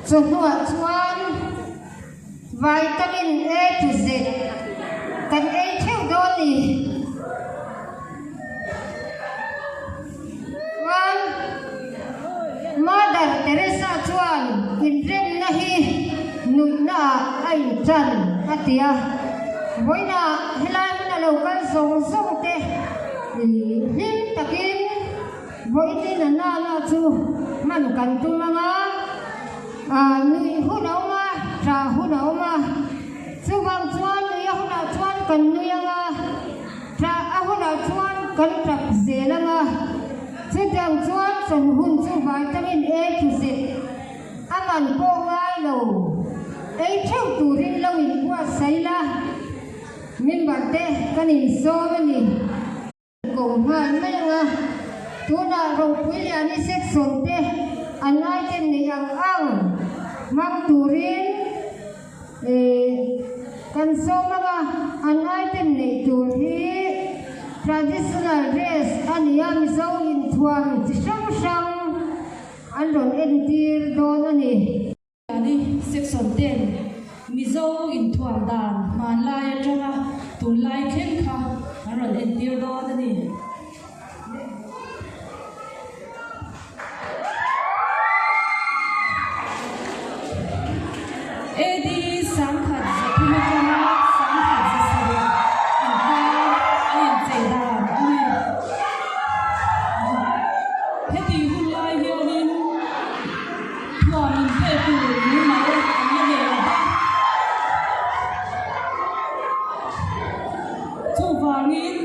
Chawhnuah chuan Vitamin A to Z kan ei theuh dawn ni. Chuan Mother Teresa chuan inremna hi nuihnaah a intan a ti a. Vawiinah helai hmuna lo kal zawng zawng te hlim takin vawiin a nana chu hman kan tum ang a, nuih hun a awm a, ṭah hun a awm a. Chuvang chuan nuih a hunah chuan kan nui ang a. Ṭah a hunah chuan kan ṭap zel ang a, chutiang chuan chawn hun chu vitamin A thuzet a man pawh ngai lo. Ei ṭheuh turin lo inbuatsaih la, member te kan insawm a ni. Ko nghal mai ang a, tunah ropui liani section te an item neih ang ang hmang turin. Kan sawm anga an item neih tur hi traditional dress a ni a, Mizo inthuam chi hrang hrang an rawn entir dawn a ni. Mahni section ten Mizo inthuam dan hmanlai atanga tunlai thleng kha an rawn entir dawn a ni. AD 1300 atanga 1700 inkar a inchei dan a ni. Heti hun lai hianin thuam inpel tur mumal an la nei lo va. Chuvangin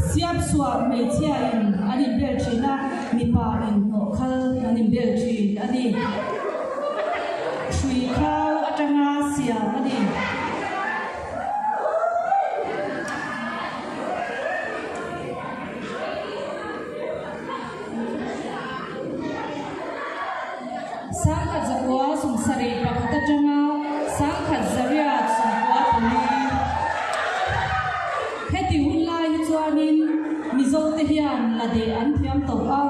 Siamsuam hmeichhiain an inbel thin a, mipa inhnawhkhal an inbel thin a ni. Hrui khau atanga siam a ni. 1971 atanga 1994. Heti hun lai hi chuanin Mizote hian la deh an thiam tawh a,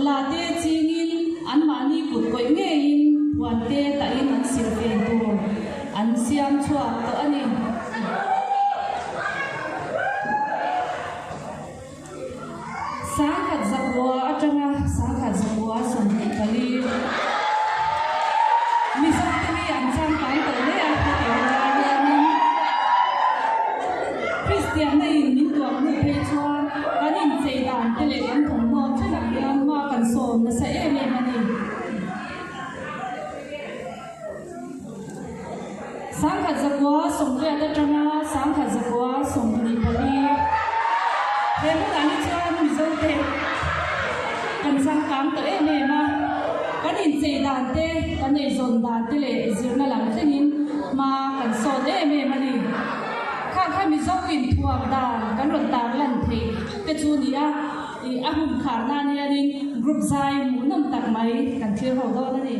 la te chingin anmahni kut kawih ngeiin puan te tahin an sil ve tur an siam chhuak tawh a ni. 1900 atanga 1924 Mizote hi an changkang tawh hle a, hetiang lai hianin Kristianna in min tuam hnu phei chuan kan inchei dan te leh kan thawmhnaw thlengah hian hma kan sawn nasa em em a ni. 1918 atanga 1924 He hmunah hi chuan Mizote kan changkang tawh em em a, kan inchei dan te, kan eizawn dan te leh zirna lam thlengin hma kan sawn em em a ni. Kha kha Mizo inthuam dan kan rawn tarlan theih te chu ni a, ih a hun khar nan hianin group zai hmuhnawm tak mai kan thlir ho dawn a ni.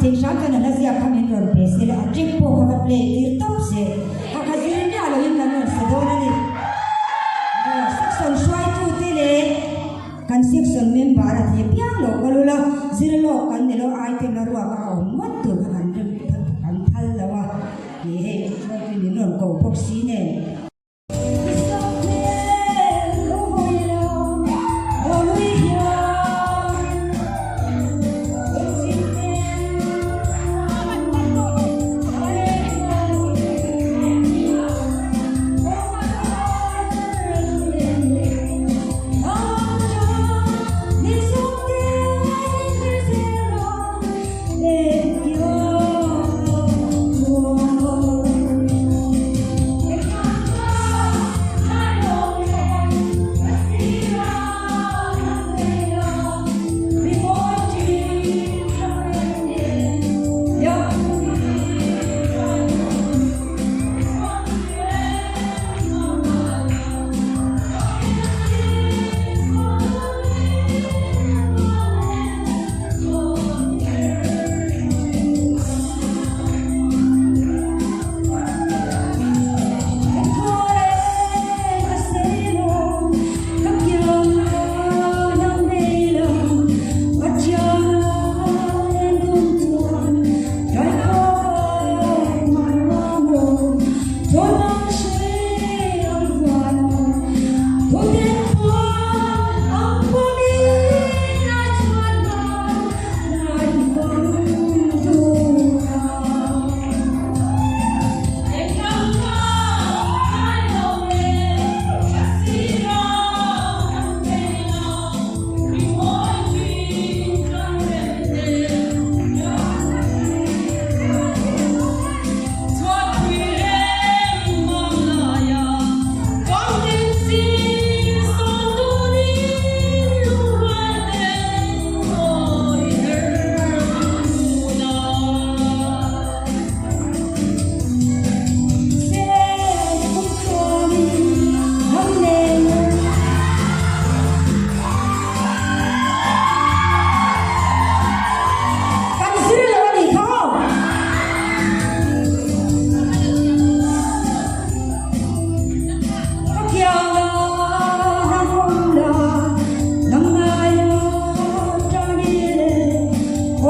Thei hram chuan a hla ziak kha min rawn pe se la, a track pawh kha va play tir tawp se, a kha zir miah loin kan rawn sa dawn a ni. Section hruaitute leh kan section member a thei piang lo ka lul a, zir lawk kan ni lo, item a ruak a awm ngawt tur kha kan rem kan phal lo a, hei hruaitu min rawn ko bawk si nen. Kan zir lo a nih kha aw. Ka kianga han awm la, nang ngaia tan i le,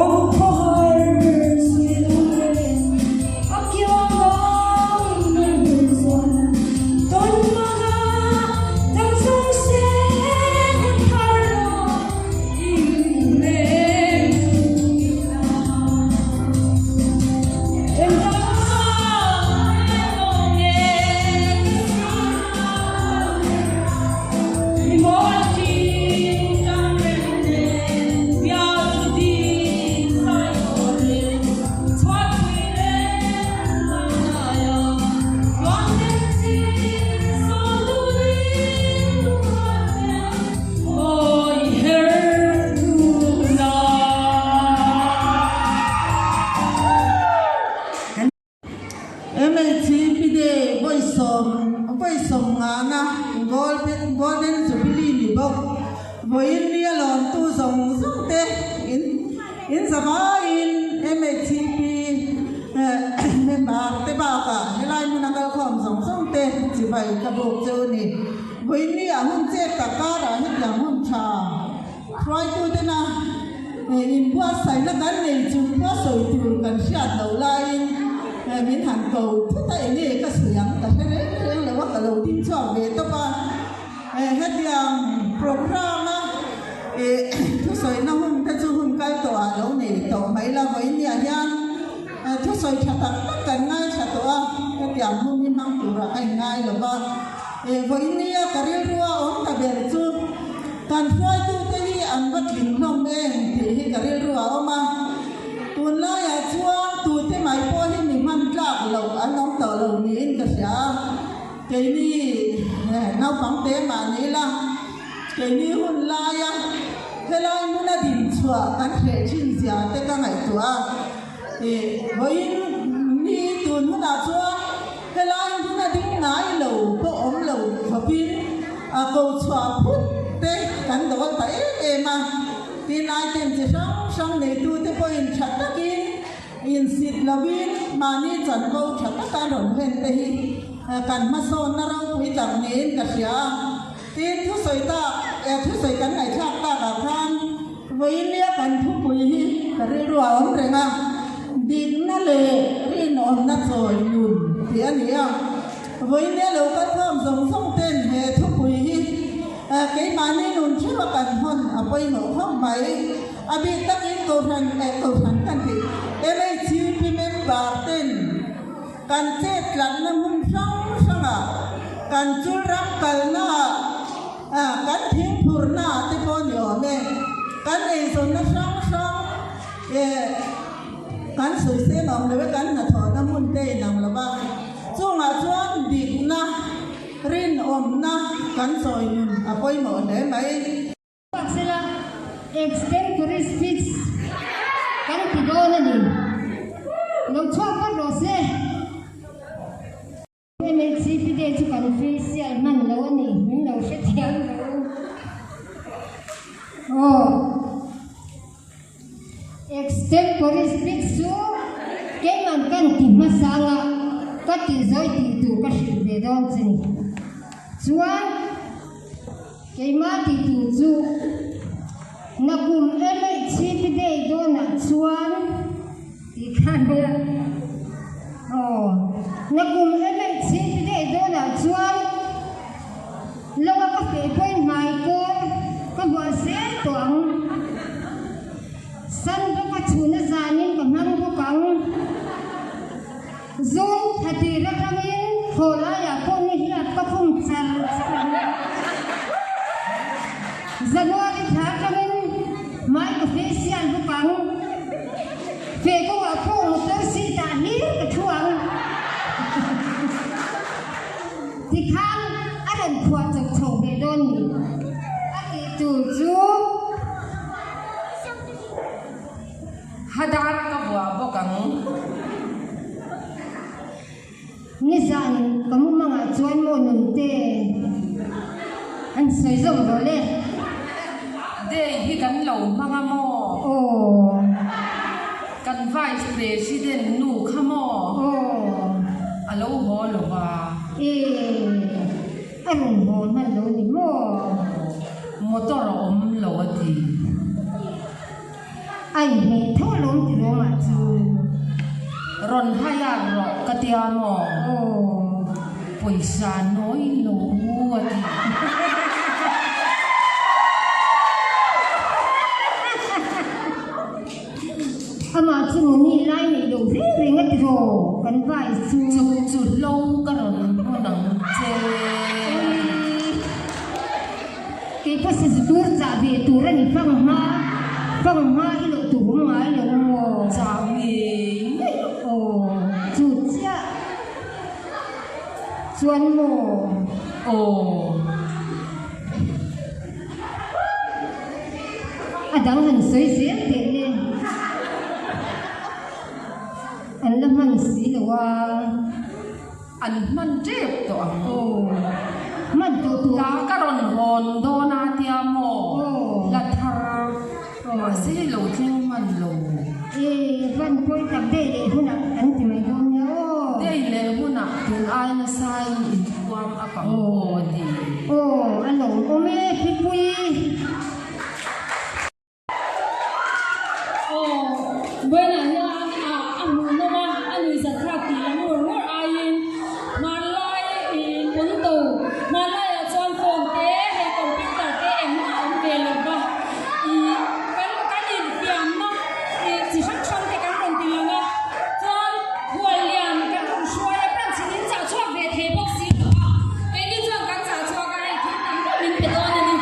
awm khawhar si lo le. A kianga na hun chuan tawn hmanga dang zawng se hun thar lo MHCP Day vawi sawm ngana Golden Jubilee ni bawk. Vawiin ni a lawmtu zawng zawng te in zavaiin MHCP member te bakah helai hmuna kalkhawm zawng zawng te chibai ka buk cheu a ni. Vawiin ah hun chet tak karah hetiang hun tha hruaitutena inbuatsaihna kan nei chung pawh sawi tur kan hriat loh laiin min han ko thut a, enge ka sawi ang ka hre reng reng lo a, ka lo ding chhuak ve tawp a. Hetiang programme a thusawina hun te chu hun kal tawh ah lo nei tawh mai la, vawiin ah hian Thusawi tha tak tak kan ngaithla tawh a, hetiang hun hi hmang turah ka inngai lo va. Vawiin nia ka rilrua awm ta ber chu kan hruaitute hi an va tling hlawm em tih hi ka rilrua a awm a. Tunlaiah chuan tute mai pawh hi mi hman tlak loh an awm tawh lo niin ka hria a. Keini naupang te mah ni ila, keini hun laia helai hmuna dinchhuah kan hreh thin zia te ka ngaihtuah a. Vawiin ni tun hunah chuan helai hmuna ding ngai lo pawh awm lo khawpin a ko chhuah phut te kan dawl ta em em a. Tin item chi hrang hrang neitute pawhin tha takin. Insit lovin mahni chanvo tha taka rawn hlen te hi kan hmasawnna ropui tak niin ka hria a. Tin, thusawi tak, thusawi kan ngaihthlak takah khan vawinia kan thupui hi ka rilru a awm reng a, dikna leh rinawmna chawi nun tih a ni a. Vawinia lo kal khawm zawng zawng ten he thupui hi keimahni nun theuh a kan hawn a pawimawh khawp mai. A bik takin Kohhran eh Kohhran kan tih MHUP member ten kan chet tlatna hmun hrang hrangah kan chul ram kalnaah kan thingphurnaah te pawh ni awm e. Kan eizawnna hrang hrang eh kan sawisel awm lo e kan hnathawhna hmun te inang lo va. Chungah chuan dikna, rinawmna kan chawi nun a pawimawh hle mai. Mahsela, extempore speech kan ti dawn a ni. Lo chhuak vat rawh se. MHCP day chu kan facial hman lo a ni, min lo hrethiam lo. Aw. Extempore speech chu keiman kan ti hmasang a, ka tih zawi tih tur ka hrilh ve dawn che ni. Chuan. Keimah tih tur chu nakum MHCP Day dawnah chuan tih kha nia aw nakum MHCP Day dawnah chuan lawnga ka feh pawhin hmai kawl ka huah zel tawh ang. San bawka chhuna zanin ka hmang bawk ang. Zung thatir atangin khawlaiah pawh ni hiat ka khum char char ang. January thla atangin hmai ka facial bawk ang. Feh kawngah pawh motor seat ah hlir ka thu ang. Tikhan a rawn phuah chawp chho ve dawn ni. A tih tur chu. Hadar ka vuah bawk ang. Nizan ka mumangah chuan maw nunte an sawi zawk rawh le. Day hi kan lo hmang a maw? Aw. Kan Vice President nu kha maw? Aw. A lo haw lo va. E, a rawn haw hman lo ni maw? Motor a awm lo a ti. A inhmeh tho alawm ti rawngah chu. Rawn haiak rawh ka tia maw? Aw. Pawisa nawi lo a ti. Amah chu mawni lai neih loh reng reng a ti raw kan vai chu. Chu chu hlo ka rawn hawn ang che. Kei pawh sazu tur chah ve tur a ni fang hma, fang hma i loh tur awm ngai lo maw? Chah ngei ngei loh. Aw, chu chiah chuan maw? Aw. A dang han sawi zel teh le. An la hman si lo a. An hman tep tawh ang. Aw, hman tawh tur. Hla ka rawn hawn dawn a tia maw? Hla thar mahse hei lo thleng hman lo. E, van pawi tak daih leh hunah an ti mai dawn nia aw. Daih leh hunah tun ai nasain inthuam a pang aw a ti. Aw, a lo awm e Pipui. Aw, Buena hian a a hmuhnawm a, a nuihzat thlak tih lam ngawr ngawr aiin hmanlai ih pawnto, hmanlaiah chuan phone te, hei computer te engmah a awm ve lo va, ih kan kan infiamna ih chi hrang hrang te kan rawn ti lang a, chuan khuallian kan rawn hruai a, branch in in chah chhuak ve thei bawk si lo va, keini chuan kan chah chhuak a, hei thil tam deuh min pe dawn a ni.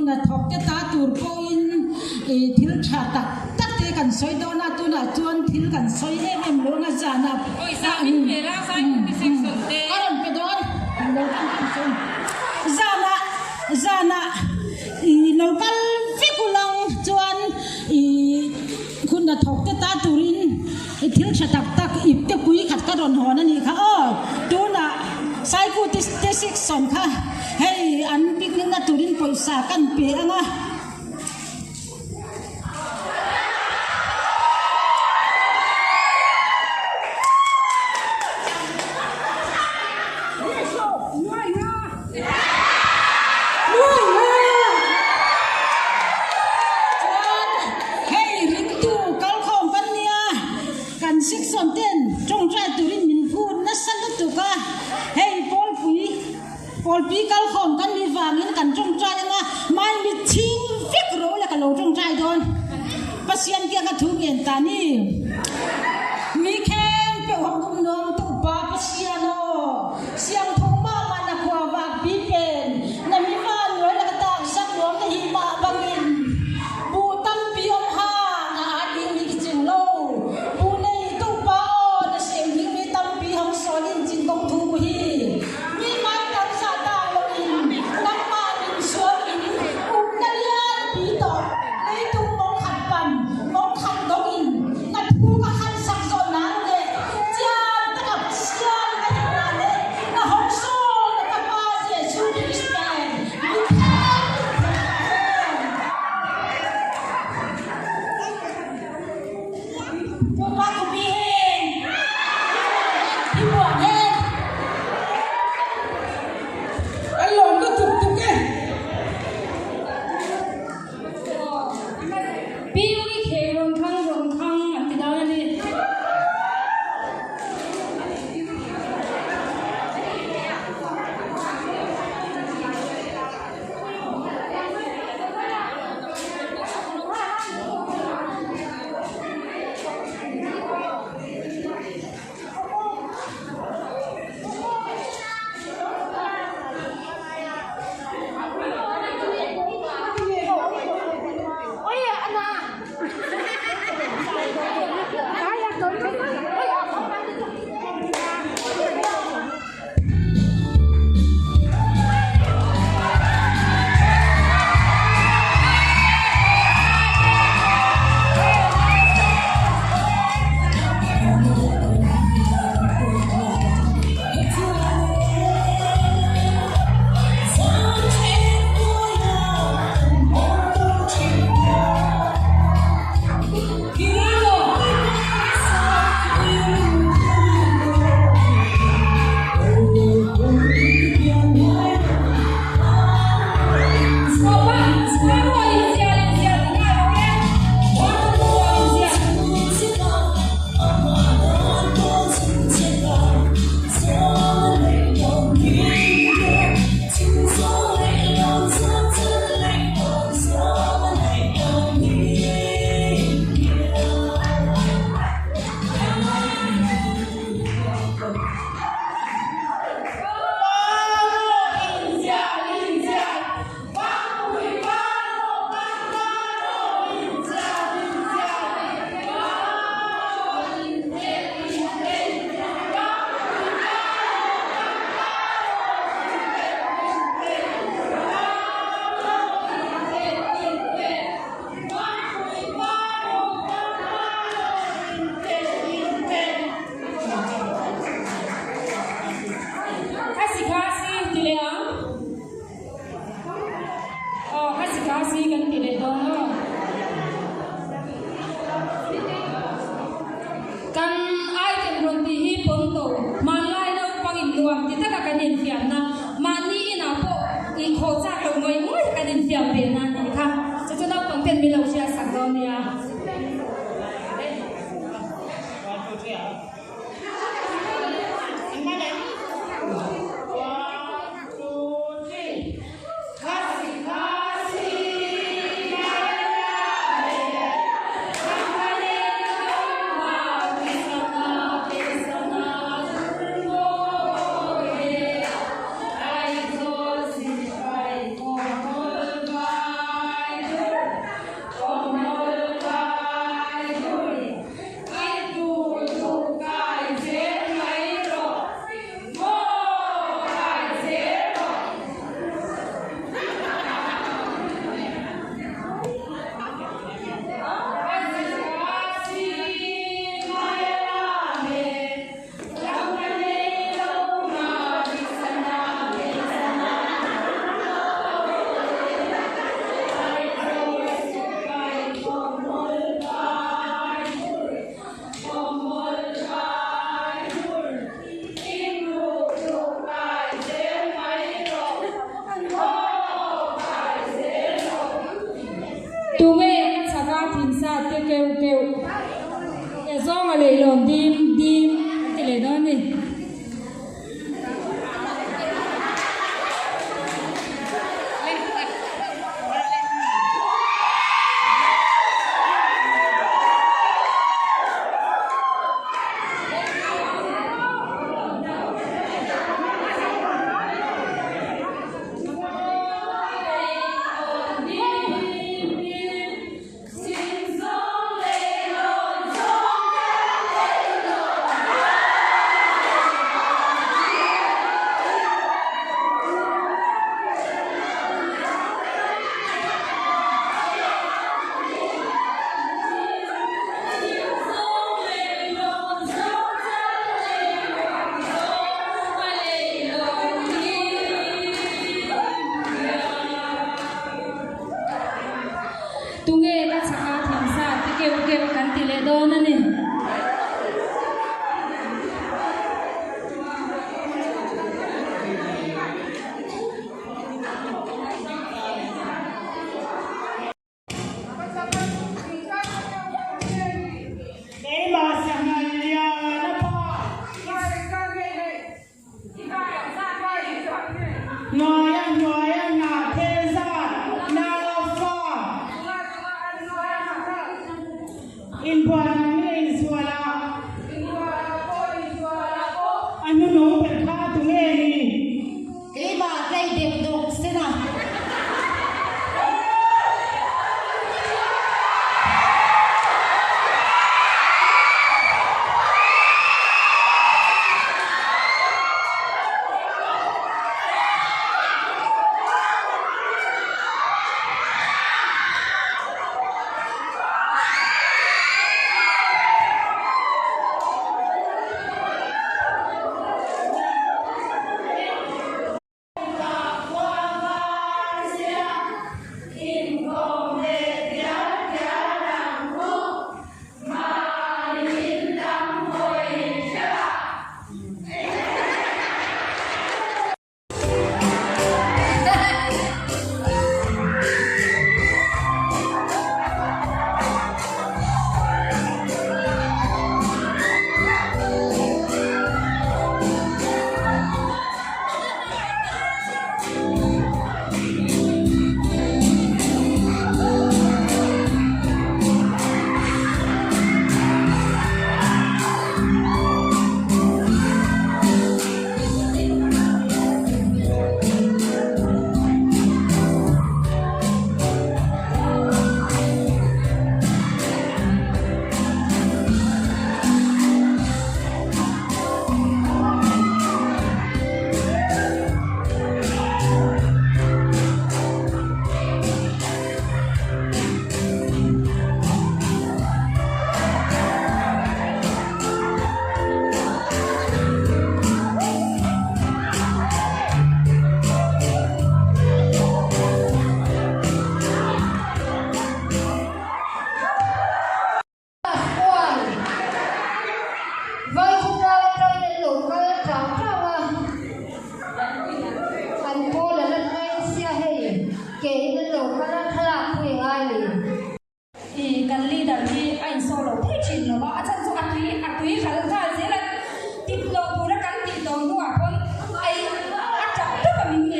hnathawk te ta tur pawhin ih thil tha tak tak te kan sawi dawn a, tunah chuan thil kan sawi em em lo anga zanah a rawn pe dawn zanah zanah ih lo kal vek ulang chuan ih hun hnathawk te ta turin I thil tha tak tak ip te pui khat ka rawn hawn a nih kha aw. Tunah Saiku te section kha hei an picnic na turin pawisa kan pe ang a. Chuan hei ringtu kalkhawm kan nia, kan section ten tawngtai turin min phut nasa lutuk a, hei pawlpui pawlpui kalkhawm kan nih vangin kan tawngtai anga mahni chhing vek ro la ka lo tawngtai dawn. Pasian kianga thu ngen ta ni. Mi khem peuh hawk um nuam tuk pa Pasian aw. Siang thung mah mah na khua vak pi pen na mi va nuai la ka tak zak nuam na hi mah bangin bu tampi om ha na aa ding mi khi ching lo bu nei tu pa aw na sem ding mi tampi hong sawn in cin kong thu bu hi mi mai tam za tak lo in nangmah min sual in um na lian pi to leitung mong khat pan mong khat dong in na thu ka khan sak zawn nan le Chiang taka Pathian ka him na le na hong sawl na ka Pa Jesuh Christ pen mi theng tu theng ka hen. Pupa kupi hen. Hi buan hen. Kan lawm lutuk tuk e. Pi ui khei rawn khang rawn khang an ti dawn a ni. Aw a si kha si kan ti leh dawn aw. Kan item rawn tih hi pawn to hmanlai naupang in nuam ti taka kan infiamna mahni inah pawh inkhawh chak lo ngawih ngawih kan infiam ve na a nih kha. Chu chu naupang ten min lo hriat sak dawn nia. thingsa te keuh keuh e zawnga leihlawn dim dim an ti leh dawn a ni. Tunge ka chhaka thingsa ti keuh keuh kan ti leh dawn a ni. Keimah sangal lian a pa. Hnuaia hnuaia hnah phel zat naufa. Inbual ang nge insual a? A hnunung ber kha tunge ni? Keimah tlei dek dawk sen a. Pascual, Vaivutlang atangin an lo kal tang tang a, an pawl a la tleng sia hei, ke in an lo kal a, thlalak pui a ngai ni. I kan leader hi a insawh lo thei thin lo va, a chhan chu a tui a tui ral nghal zel a, tip loh tura kan tih tawh hnuah pawn a a tap tawp a min nge.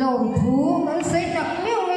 Lawmthu kan sawi tak meuh.